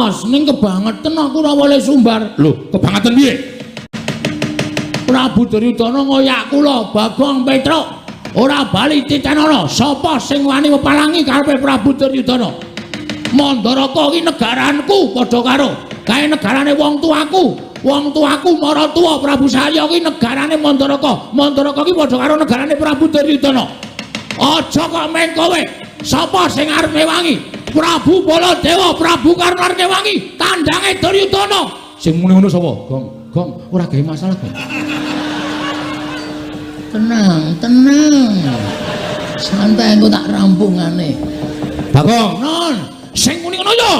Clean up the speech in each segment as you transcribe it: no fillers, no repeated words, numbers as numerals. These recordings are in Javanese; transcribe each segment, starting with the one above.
ngertos, ning kebangetan aku ora boleh sumbar. Lho, kebangetan piye? Prabu Duryudana ngoyak kula, Bagong Petruk. Ora bali titenono, sapa sing wani mepalangi karepe Prabu Duryudana? Mandaraka iki negaranku padha karo kae negarane wong tuaku. Wong tuaku maratuwa Prabu Salya iki negarane Mandaraka. Mandaraka iki padha karo negarane Prabu Duryudana. Aja kok meng kowe. Sapa sing arep ngewangi? Prabu Baladewa, Prabu Karna arep ngewangi tandange Duryudana. Sing muni ngono sapa? Gong, Gong, ora gawe masalah, Gong. Tenang, tenang. Santai engko tak rampungane. Bagong, non, sing muni ngono ya.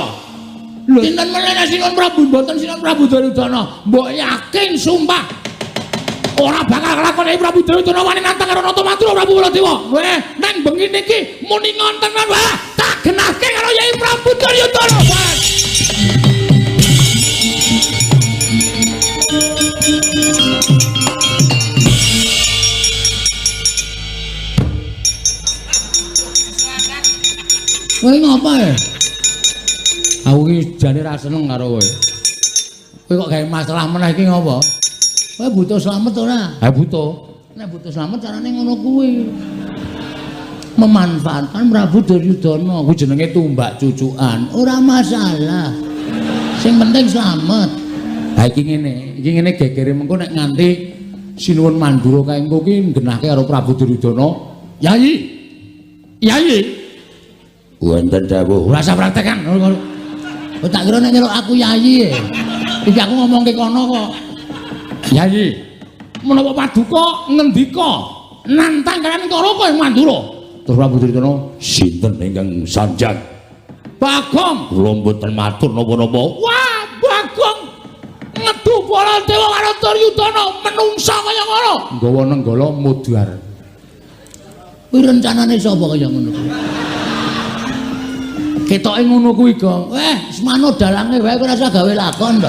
Lho, sinten meneh Sinuwun Prabu mboten Sinuwun Prabu Duryudana. Mbok yakin sumpah ora bakal kelakon Prabu Duryudana wani nantang karo Nata Madura Prabu Baladewa. Weh, nang bengi niki muni ngonten wah, tak genahke karo Yai Prabu Duryudana. Kowe ngapa ya? Aku iki jane ra seneng karo kowe. Kowe kok gawe masalah meneh iki ngopo? Kowe butuh slamet ora? Ha butuh. Nek butuh slamet carane ngono kuwi. Memanfaatkan Prabu Duryudana kuwi jenenge tumbak cucukan. Ora masalah. Sing penting slamet. Ha iki ngene gegere mengko nek nganti Sinuwun Mandura kae engko ki nggenahke karo Prabu Duryudana. Yai. Yai. Wonten dawuh. Ora usah praktekan. Oh, tak kira nek nyeluk aku yai. Iki aku ngomongke kono kok. Yai, menapa paduka ngendika nantang kalian Karaka ing Mandura? Terus Prabu Duryudana, sinten ingkang sanjang? Bagong, kula mboten matur napa-napa. Wah, Bagong ngedu Baladewa karo Duryudana menungsa kaya ngono. Nggawa nenggala mudhar. Kuwi rencanane sapa kaya ngono kuwi? Ketoke ngono kuwi, Gong. Weh, semano dalange wae ora usah gawe lakon to.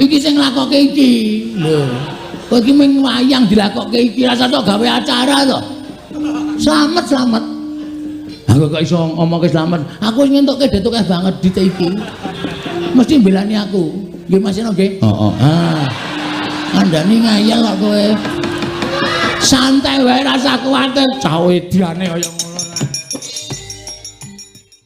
Iki sing nglakoke iki. Lho, kowe iki mung wayang dilakoke iki, ora usah tok gawe acara to. Slamet, slamet. Aku kok iso ngomongke slamet. Aku wis ngentukke detuk banget dite iki. Mesti mbelani aku. Nggih Mas Seno nggih? Heeh. Ah. Kandhani ngayal kok kowe. Santai wae rasa kuwatir. Cah ediane kaya ngono.